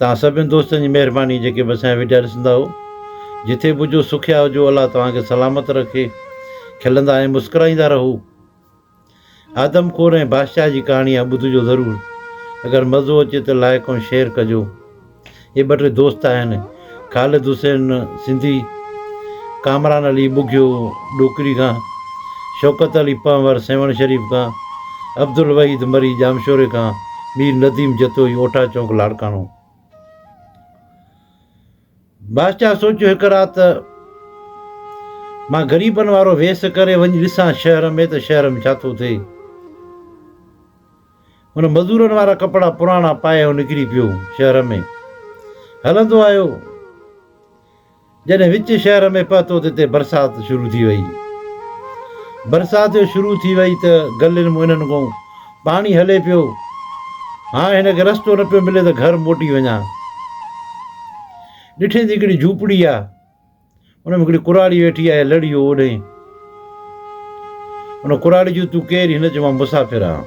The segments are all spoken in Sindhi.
توهان سڀن دوستن جي مهرباني جيڪي به اسان جا وڊيا ڏسندا هو جٿي به هجو سکيا هجو الله توهان کي سلامت رکي کلندا ۽ مسڪرائيندا رهو آدم خور ۽ بادشاهه جي ڪهاڻي آ ٻڌجو ضرور اگر مزو اچي ته لائڪ ۽ شيئر ڪجو هي ٻه ٽي دوست آهن خالد حسين سنڌي ڪامران علي ٻگهيو ڏوڪري کان شوڪت علي پنهور سيوهڻ شريف کان عبدالوحيد مري ڄامشوري کان مير نديم جتوئي اوٺا چونڪ لاڙڪاڻو. بادشاهه سوچيو هڪ رات مان غريبن وارو ويس ڪري وڃي ڏسان شهر ۾ ته شهر ۾ ڇا ٿو ٿئي. هن مزورن وارا ڪپڙا پراڻا پائي هو نڪري پيو شهر ۾ هلندو آيو. جڏهن وچ شهر ۾ پهتو ته اتي برسات شروع ٿي وئي. برسات جو شروع ٿي وئي ته گلين مان انهن کان پاڻي هلي پيو. هاڻ هن کي رستو نه پيو ملي ته گهر موٽي وڃان. ڏٺين ته هڪڙي جهوپڙي آ. ان ۾ هڪڙي ڪراڙي ويٺي آهي لڙي ويو اوڏهين. ان ڪراڙي چيو تون ڪير؟ هن چيو مان مسافر آهيان.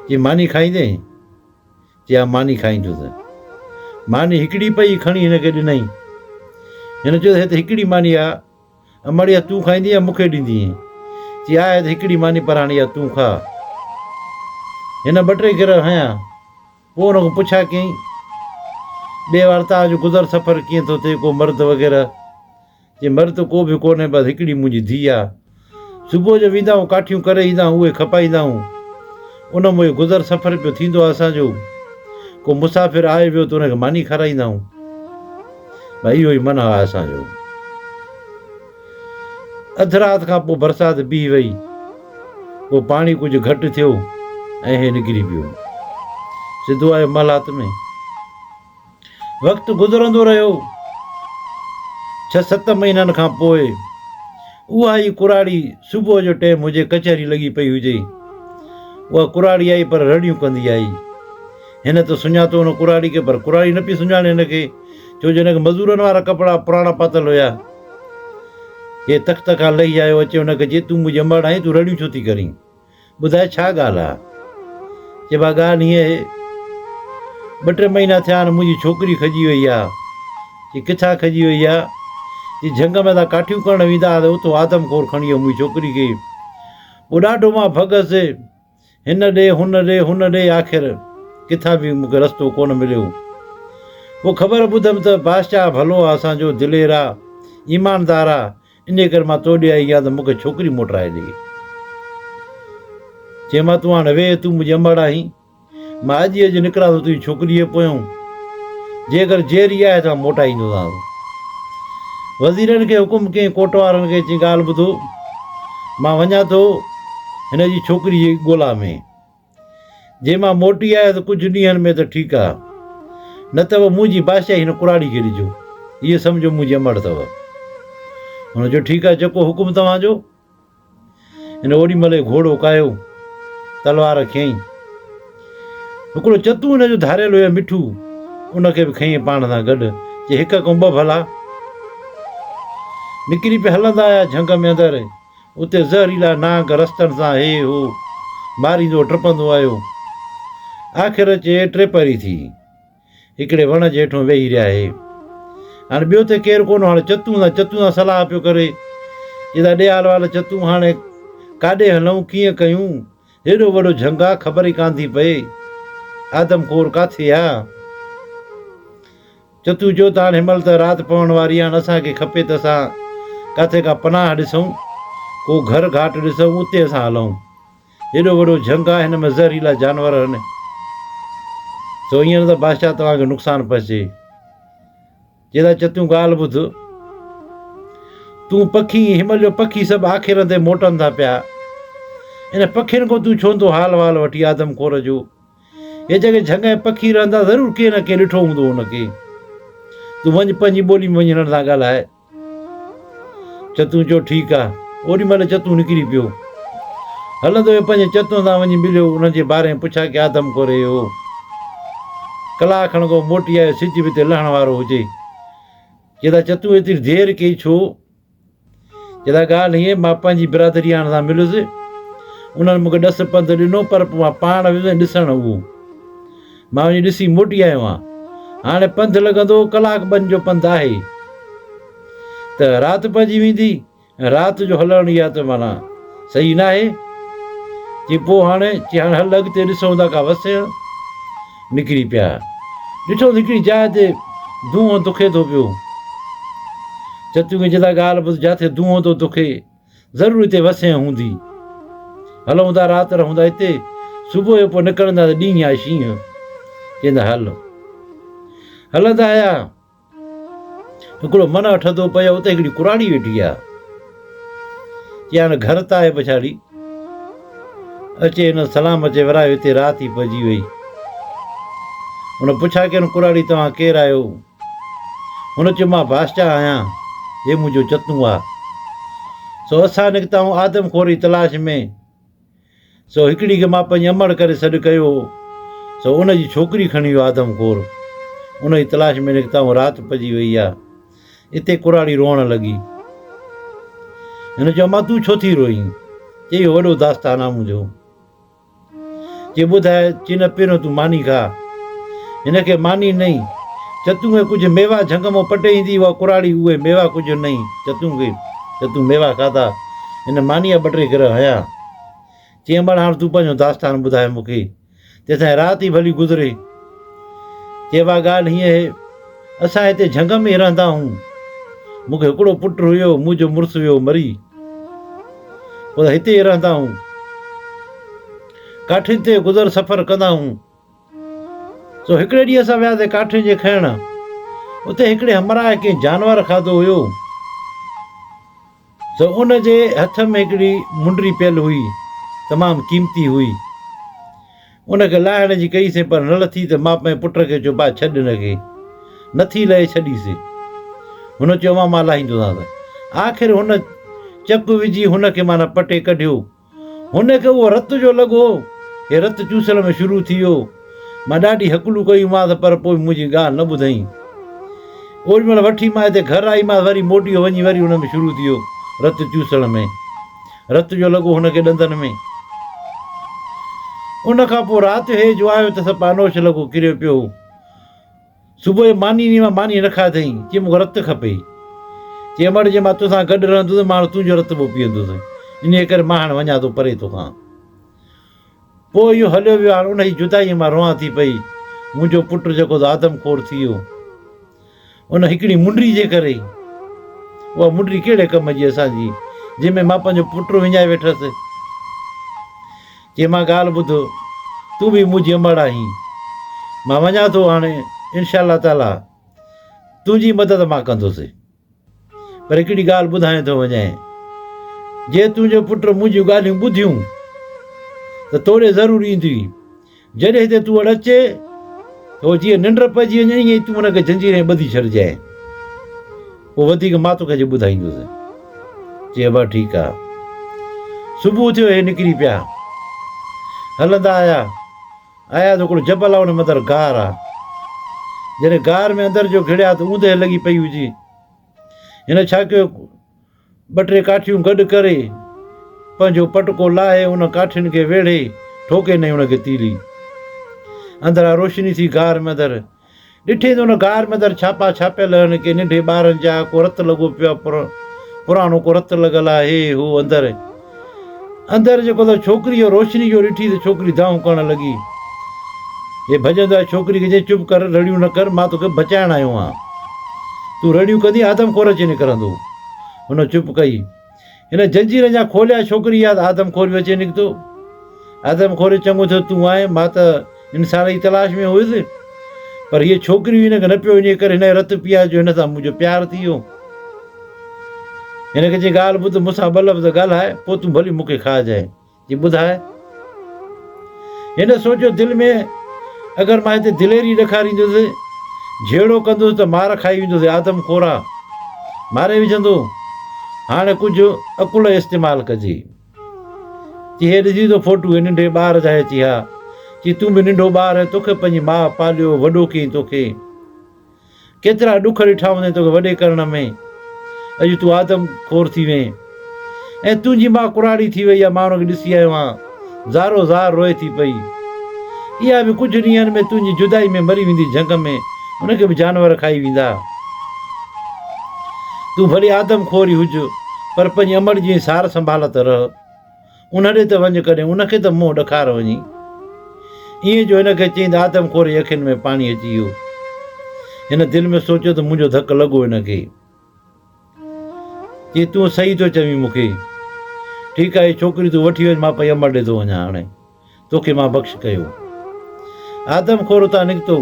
چي ماني کائيندين؟ چي آء ماني کائيندس. ماني هڪڙي پئي کڻي هن کي ڏنائين. هن چيو ته هت هڪڙي ماني آ، امڙ اها تون کائيندين يا مون کي ڏيندينء؟ چي آء هت هڪڙي ماني پر هاڻي اها تون کاء. هن ٻه ٽي گرهه هنيا. پوء هن کان پڇا ڪيائين، ڏي وار توهان جو گذر سفر ڪيئن ٿو ٿئي، ڪو مرد وغيره؟ چي مرد ڪو به ڪونهي بس هڪڙي منهنجي ڌيء آ. صبح جو ويندا آهيون ڪاٺيون ڪري ايندا آهيون اهي کپائيندا آهيون. ان مان ئي گذر سفر پيو ٿيندو آ اسان جو. ڪو مسافر آيو ويو ته ان کي ماني کارائيندا آهيون. بس اهو ئي منهه آ اسان جو. اڌ رات کان پوء برسات بيهي وئي. پوء پاڻي ڪجهه گهٽ ٿيو ۽ هي نڪري پيو. سڌو آيو محلات ۾. وقت گذرندو رهيو. ڇهه ست مهينن کان پوء اها ئي ڪراڙي صبح جو ٽيم هجي ڪچهري لڳي پئي هجي. اها ڪراڙي آئي پر رڙيون ڪندي آئي. هن ته سڃاتو ان ڪراڙي کي پر ڪراڙي نه پئي سڃاڻي هن کي ڇو جو هن کي مزورن وارا ڪپڙا پراڻا پاتل هيا. هي تخت کان لهي آيو اچي هن کي چئي تون منهنجي امڙ آهين تون رڙيون ڇو ٿي ڪرين؟ ٻڌاء ڇا ڳالهه آ؟ چي ڀاء ڳالهه هيئن اهي، ٻه ٽي مهينا ٿيا آهن منهنجي ڇوڪري کڄي وئي آ. چي ڪٿان کڄي وئي آ؟ چي جهنگ ۾ اسان ڪاٺيون ڪرڻ ويندا هئاسين اتو آدم خور کڻي ويو منهنجي ڇوڪري کي. پوء ڏاڍو مان ڀڳس هن ڏي هن ڏي هن ڏي آخر ڪٿان به مون کي رستو ڪونه مليو. پوء خبر ٻڌم ته بادشاهه ڀلو آ اسان جو دلير آ ايماندار آ انهيء ڪري مان تو ڏي آئي آهيان ته مون کي ڇوڪري موٽرائي ڏي. چيم مان تون هاڻ ويهه، تون منهنجي امڙ آهين. مان اڄ ئي اڄ نڪران ٿو تنهنجي ڇوڪريء جي پويون. جيڪر جيئري آهي ته مان موٽائي ايندوسانس. وزيرن کي حڪم ڪيائين ڪوٽ وارن کي چيائين ڳالهه ٻڌو، مان وڃان ٿو هن جي ڇوڪريء جي ڳولا ۾. جي مان موٽي آيس ڪجهه ڏينهن ۾ ته ٺيڪ آ، نه ته به منهنجي بادشاهي هن ڪراڙي کي ڏجو، هيء سمجهو منهنجي امڙ اٿو. هن چيو، ٺيڪ آ، جيڪو حڪم توهان جو. هن اوڏي مهل ئي گهوڙو ڪاهيو، تلوار کنيائين. هڪڙو چتون هن جو ڌاريل هيو مٺو، ان کي به کنيائين پاڻ سان گڏ، چي هڪ کان ٻه ڀلا. نڪري پيا هلندا آيا جهنگ ۾ اندر. اتي زهريلا نانگ رستن سان هي هو ماريندو ٽپندو آيو. آخر اچي ٽيپهري ٿي. هڪڙي وڻ جي هيٺون ويهي رهيا هي. هاڻي ٻيو ته ڪير ڪونه هو، هاڻي چتون سان چتون سان صلاح پيو ڪري. چي ٿا ڏي حال احوال چتون هاڻي ڪاڏي هلون، ڪيئن ڪيون؟ هيڏو وڏو جهنگ آ، خبر ئي ڪانه ٿي پئي. آدم خور ڪاٿي آ؟ چتون چيو ته هاڻ هن مهل ته رات پوڻ واري آهي، هاڻ اسان کي کپي ته اسان ڪاٿي ڪا پناهه ڏسون، ڪو گهر گهاٽ ڏسون، اتي اسان هلون. هيڏو وڏو جهنگ آهي، هن ۾ زهريلا جانور آهن، سو ائين نه ته بادشاهه توهان کي نقصان پهچي. چي ٿا چتون ڳالهه ٻڌ، تون پکي هن مهل جو پکي سڀ آکيرن تي موٽن ٿا پيا، ان پکين کان تون ڇو نٿو حال وال وٺي آدم خور جو؟ هي جيڪي جهنگ ۽ پکي رهندا ضرور ڪنهن نه ڪنهن ڏٺو هوندو هن کي. تون وڃ پنهنجي ٻولي ۾ وڃي هنن سان ڳالهاء. چتون چيو ٺيڪ آ. اوڏي مهل چتون نڪري پيو. هلندو ويو پنهنجي چتون سان وڃي مليو انهن جي باري ۾ پڇا ڪيا آدم خور هي هو. ڪلاڪ کن کان موٽي آيو سج به تي لهڻ وارو هجي. چي ٿا چتون ايتري دير ڪئي ڇو؟ جدا ڳالهه هيء، مان پنهنجي برادرياڻ سان مليس، انهن مون کي ڏس پنڌ ڏنو، پر پوء مان پاڻ ويس ۽ ڏسڻ اهو. مان وڃي ڏسي موٽي آيو آهيان. هاڻي پنڌ لڳندو، ڪلاڪ ٻن جو پنڌ آهي ته رات پئجي ويندي ۽ رات جو هلڻ اها ته معنيٰ صحيح ناهي. چي پوء هاڻي؟ چي هاڻي هل اڳتي ڏسون ٿا ڪا وسيع. نڪري پيا. ڏٺو ته هڪڙي جاء تي دونهون دکي ٿو پيو. چتون کي چيندا ڳالهه ٻڌ جاٿي دونهون ٿو دکي ضرور هتي وسيع هوندي. هلون ٿا رات رهون ٿا هتي صبح جو پوء نڪرندا ته ڏينهن آهي شينهن. چيندا هل. هلندا آيا. هڪڙو من اٺندو پيو اتي هڪڙي ڪراڙي ويٺي آ. چي هاڻي گهر ته آهي پڇاڙي. اچي هن سلام اچي ورايو هتي رات ئي پئجي وئي. هن پڇا ڪين ڪراڙي توهان ڪير آهيو؟ هن چيو مان بادشاهه آهيان هي منهنجو چتون آ. سو اسان نڪتا آهيون آدم خور جي تلاش ۾. سو هڪڙي کي مان پنهنجي امڙ ڪري سڏ ڪيو هو، سو ان جي ڇوڪري کڻي ويو آدم خور. ان جي تلاش ۾ نڪتا آهيون، رات پئجي وئي آ. اتي ڪراڙي روئڻ لڳي. هن چيو، امان تون ڇو ٿي روئين؟ چي، اهو وڏو داستان آ منهنجو. چي، ٻڌاء. چي، نه پهريون تون ماني کاء. هن کي ماني نئي. چتون کي ڪجهه ميوا جهنگ مان پٽي ايندي اها ڪراڙي اهي ميوا ڪجهه نئي چتون کي. چتون ميوا کاڌا. هن مانيء جا ٻه ٽي گرهه هنيا. چيائين، امڙ هاڻ تون پنهنجو داستان ٻڌاء مون کي. تيستائين رات ئي ڀلي گذري. چي، ابا ڳالهه هيئن اهي، اسان هتي جهنگ ۾ ئي رهندا هون. مون کي هڪڙو پٽ هيو، منهنجو مڙس ويو مري. پوء هتي ئي رهندا هون. ڪاٺين تي گذر سفر ڪندا هون. سو هڪڙي ڏينهن اسان وياسين ڪاٺين جي کڻڻ. اتي هڪڙي همراهه ڪنهن جانور کاڌو هيو. سو ان جي هٿ ۾ هڪڙي منڊري پيل هئي، تمام قيمتي هئي. ان کي لاهڻ جي ڪئي سين پر نه لٿي ته مان پنهنجي پٽ کي چيو با ڇڏ ان کي. نه ٿي لهي ڇڏيسين. هن چيو امان مان لاهيندوسانس. آخر هن چڪ وجهي هن کي معنيٰ پٽي ڪڍيو. هن کي اهو رت جو لڳو، هي رت چوسڻ ۾ شروع ٿي ويو. مان ڏاڍي هڪلون ڪيونمانس پر پوء منهنجي ڳالهه نه ٻڌائين. اوڏي مهل وٺي مان هتي گهر آئيمانس وري موٽي وڃي وري ان ۾ شروع ٿي ويو رت چوسڻ ۾. رت جو لڳو هن کي ڏندن ۾. ان کان پوء رات جو هي جو آيو ته سپانوش لڳو ڪريو پيو هو. صبح جو ماني ڏني مان ماني نه کاڌئين، چي مون کي رت کپي. چي امڙ جي مان توسان گڏ رهندس مان هاڻ تنهنجو رت به پيئندس، انهيء ڪري مان هاڻ وڃان ٿو پري توکان. پوء اهو هليو ويو، هاڻ انهيء جدائيء مان روئان ٿي پئي، منهنجو پٽ جيڪو ته آدم خور ٿي ويو، ان هڪڙي منڊي جي ڪري. اها منڊي ڪهڙي ڪم جي اسان جي، جنهن ۾ مان پنهنجو پٽ وڃائي ويٺس. چي مان ڳالهه ٻڌ، تون به منهنجي امڙ آهين. مان وڃان ٿو هاڻي انشاء الله تعاليٰ تنهنجي مدد مان ڪندس. پر هڪڙي ڳالهه ٻڌايان ٿو وڃانء، جي تنهنجو پٽ منهنجيون ڳالهيون ٻڌيون ته توڏي ضرور ايندي. جڏهن هتي تو وٽ اچي ته هو جيئن ننڊ پئجي وڃي ائين ئي تون هن کي جنجير ۾ ٻڌي ڇڏجانء. پوء وڌيڪ مان توکي اچي ٻڌائيندس. چي ابا ٺيڪ آ. صبح ٿيو هي نڪري پيا. هلندا آيا. آيا ته هڪڙو جبل آ ان ۾ اندر غار آ. جڏهن غار ۾ اندر جو گهڙيا ته اوندهه لڳي پئي هجي. هن ڇا ڪيو ٻه ٽي ڪاٺيون گڏ ڪري پنهنجو پٽڪو لاهي ان ڪاٺين کي ويڙهي ٺوڪي نئي ان کي تيلي. اندران روشني ٿي غار ۾ اندر ڏٺي ته ان غار ۾ اندر ڇاپا ڇاپيل آهن ڪي ننڍي ٻارن جا ڪو رت لڳو پيو آهي پراڻو ڪو رت لڳل آهي هي هو اندر اندر جيڪو ته ڇوڪري جو روشني جو ڏٺي ته ڇوڪري دانهون ڪرڻ لڳي. هي ڀڄندو آيو ڇوڪري کي چيائين چپ ڪر رڙيون نه ڪر مان توکي بچائڻ آيو آهيان. تون رڙيون ڪندين آدم خور اچي نڪرندو. هن چپ ڪئي. هن جنجير اڃا کوليا ڇوڪري ياد آدم خور به اچي نڪتو. آدم خور چڱو ٿيو تون آئين مان ته انسان جي تلاش ۾ هيس پر هيء ڇوڪري هن کي نه پيو انهيء ڪري هن جو رت پيا جو هن سان منهنجو پيار ٿي ويو. هن کي چيائين ڳالهه ٻڌ مون سان ٻه لفظ ڳالهاء پوء تون ڀلي مون کي کائجانء. چي ٻڌاء. هن سوچيو دل ۾ اگر مان هتي دليري ڏيکاريندس، جهيڙو ڪندس ته مار کائي ويندس آدم خورا ماري وجهندو. هاڻي ڪجهه عقل استعمال ڪجي. چي هي ڏسين ٿو فوٽو هي ننڍي ٻار جا آهي چي ها. چي تون به ننڍو ٻار آهين توکي پنهنجي ماء پاليو وڏو ڪيائين توکي. ڪيترا ڏک ڏٺا هوندين توکي وڏي ڪرڻ ۾. اڄ تون آدم خور ٿي وئين ۽ تنهنجي ماء ڪراڙي ٿي وئي آهي مان ان کي ڏسي آيو آهيان زارو زار روئي ٿي پئي. اها به ڪجهه ڏينهن ۾ تنهنجي جدائي ۾ مري ويندي جهنگ ۾ ان کي به جانور کائي ويندا. تون ڀلي آدم خور ئي هج، پر پنهنجي امڙ جي سار سنڀال ته رهه. ان ڏي ته وڃ ڪڏهن، ان کي ته منهن ڏکار وڃي. ائين جو هن کي چئين ته آدم خور جي اکين ۾ پاڻي اچي ويو. هن دل ۾ سوچيو ته منهنجو ڌڪ لڳو هن کي. چي تون صحيح ٿو چوين مون کي. ٺيڪ آهي هي ڇوڪري تون وٺي وڃ مان پنهنجي امڙ ڏي ٿو وڃان هاڻي. توکي مان بخش ڪيو. آدم خور اتان نڪتو.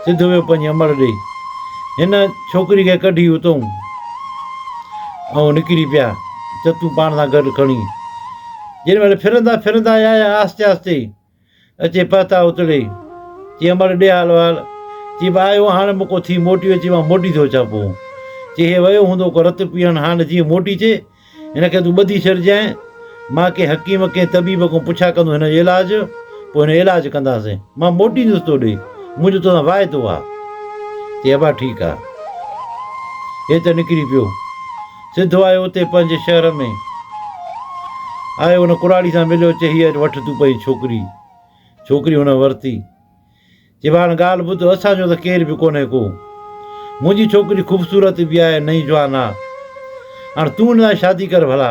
سڌو ويو پنهنجي امڙ ڏي. هن ڇوڪري کي ڪڍي اتئون ۽ نڪري پيا. چتون پاڻ سان گڏ کڻي. جيڏي مهل ڦرندا ڦرندا آيا آهستي آهستي اچي پهتا اتڙي. چي امڙ ڏي حال وحال. چي به آيو هاڻ مون ڪو ٿي موٽي ويو. چي مان موٽي ٿو اچان پوء. چي هي ويو هوندو ڪو رت پيئڻ هاڻ جيئن موٽي چي هن کي تون ٻڌي ڇڏجانء. مان ڪنهن حڪيم ڪنهن طبيب کان پڇا ڪندس هن جو علاج، پوء هن جو علاج ڪنداسين. مان موٽيندس تو ڏي. منهنجو توسان واعدو آ. چي ابا ٺيڪ آ. هي ته نڪري پيو. سڌو آيو اتي پنهنجي شهر ۾ آيو ان ڪراڙي سان مليو چي هيء وٺ تون پنهنجي ڇوڪري. ڇوڪري هن ورتي. چي ڀاء هاڻ ڳالهه ٻڌ اسان جو ته ڪير به ڪونهي ڪو. منهنجي ڇوڪري خوبصورت به آهي نئين جوان آ. هاڻ تون هن سان شادي ڪر ڀلا.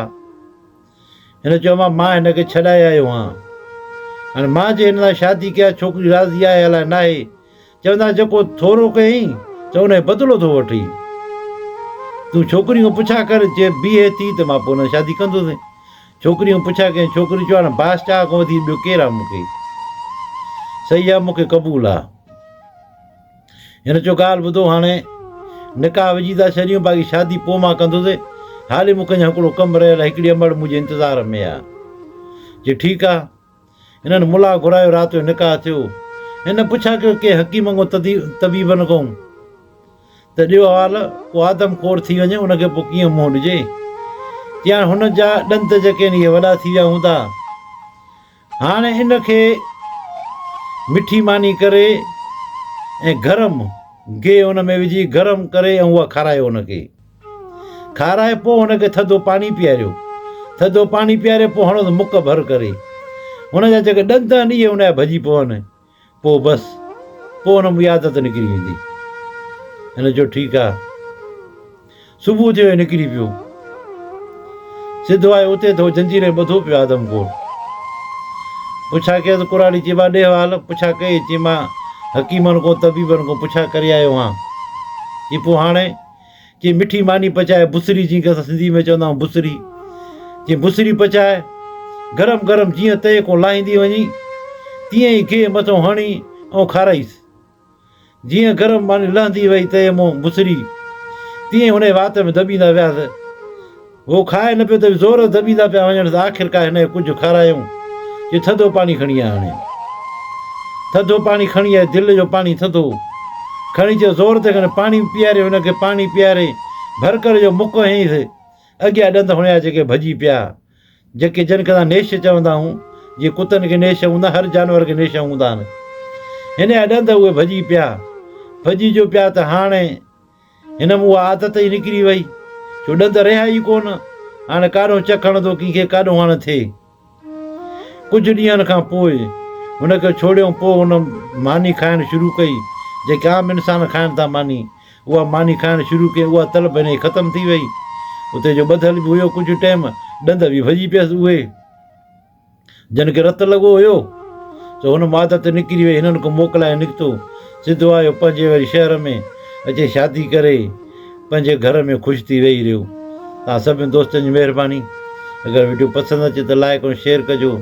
هن چيو امان مان هن کي ڇڏائي آيو آهيان. هاڻي مان جي هن سان شادي ڪيان ڇوڪري راضي آهي الائي ناهي. چوندا جيڪو ٿورو ڪيائين ته ان جو بدلو ٿو وٺي. تون ڇوڪري کان پڇا ڪر جي بيهي ٿي ته مان پوء ان سان شادي ڪندس. ڇوڪري کان پڇا ڪيائين ڇوڪري چيو هاڻي بادشاهه کان وڌيڪ ٻيو ڪير آ مون کي. صحيح آ مون کي قبول آ. هن چيو ڳالهه ٻڌو هاڻي نڪاح وجهي ٿا ڇڏيون باقي شادي پوء مان ڪندس. حالي مون کي اڃا هڪڙو ڪم رهيل آ هڪڙي امڙ منهنجي انتظار ۾ آ. چي ٺيڪ آ. هنن ملا گهرايو رات جو نڪاح ٿيو. هن پڇا ڪيو ڪنهن حڪيم کان طبيبن کان ته ڏيو حوال ڪو آدم خور ٿي وڃي ان کي پوء ڪيئن منهن ڏجي. چيائين هن جا ڏند جيڪي آهن اهي وڏا ٿي ويا هوندا. هاڻي ان کي مٺي ماني ڪري ۽ گرم گيهه ان ۾ وجهي گرم ڪري ۽ اها کارايو ان کي. کارائي پوء هن کي ٿڌو پاڻي پياريو. ٿڌو پاڻي پياري پوء هڻوس مڪ ڀر ڪري. هن جا جيڪي ڏند آهن اهي هن جا ڀڄي پون. پوء بس. پوء هن منهنجي عادت نڪري ويندي. هن چيو ٺيڪ آ. صبح ٿيو ۽ نڪري پيو. سڌو آيو اتي ته هو جنجير ۾ ٻڌو پيو آدم خور. پڇا ڪيس ڪراڙي چي مان ڏي حوال. پڇا ڪئي چي مان حڪيمن کان طبيبن کان پڇا ڪري آيو هان. چي پوء هاڻي؟ چي مٺي ماني پچائي بسري جنهن کي اسان سنڌي ۾ چوندا آهيون بسري چي بسري پچائي گرم گرم جيئن تئي کان لاهيندي وڃي تيئن ئي گيهه مٿو هڻي ۽ کارائيس جيئن گرم ماني لهندي وئي تئي مون بسري تيئن هن جي وات ۾ دٻيندا وياس هو کائي نه پيو ته به زور سان دٻيندا پيا وڃنس. آخرڪار هن کي ڪجهه کارايائون. چي ٿڌو پاڻي کڻي آ هاڻي. ٿڌو پاڻي کڻي آئي، دل جو پاڻي ٿڌو. کڻي چيو زور تي کڻي پاڻي پياريو هن کي پاڻي پياري ڀرڪر جو مڪ هنيس. اڳيان ڏند هنيا جيڪي ڀڄي پيا. جيڪي جن کي اسان نيش چوندا آهيون، جيئن ڪتن کي نيش هوندا هر جانور کي نيش هوندا آهن. هن جا ڏند اهي ڀڄي پيا. ڀڄي جو پيا ته هاڻي هن مان اها عادت ئي نڪري وئي، جو ڏند رهيا ئي ڪونه. هاڻي ڪاڏهون چک هڻندو ڪنهن کي ڪاڏهون هاڻ ٿئي. ڪجهه ڏينهن کان پوء هن کي ڇوڙيائون پوء هن ماني کائڻ شروع ڪئي، جيڪي عام انسان کائن ٿا ماني، اها ماني کائڻ شروع ڪيائين اها طلب هن جي ختم ٿي وئي. اتي جو ٻڌل به هيو ڪجهه ٽيم، ڏند به ڀڄي پيس اهي. جن کي رت لڳو هيو، سو هن مان عادت نڪري وئي، هنن کان موڪلائي نڪتو، سڌو آيو پنهنجي وري شهر ۾ اچي شادي ڪري پنهنجي گهر ۾ خوش ٿي ويهي رهيو. توهان سڀني دوستن جي مهرباني. اگر وڊيو پسند اچي ته لائيڪ ۽ شيئر ڪجو.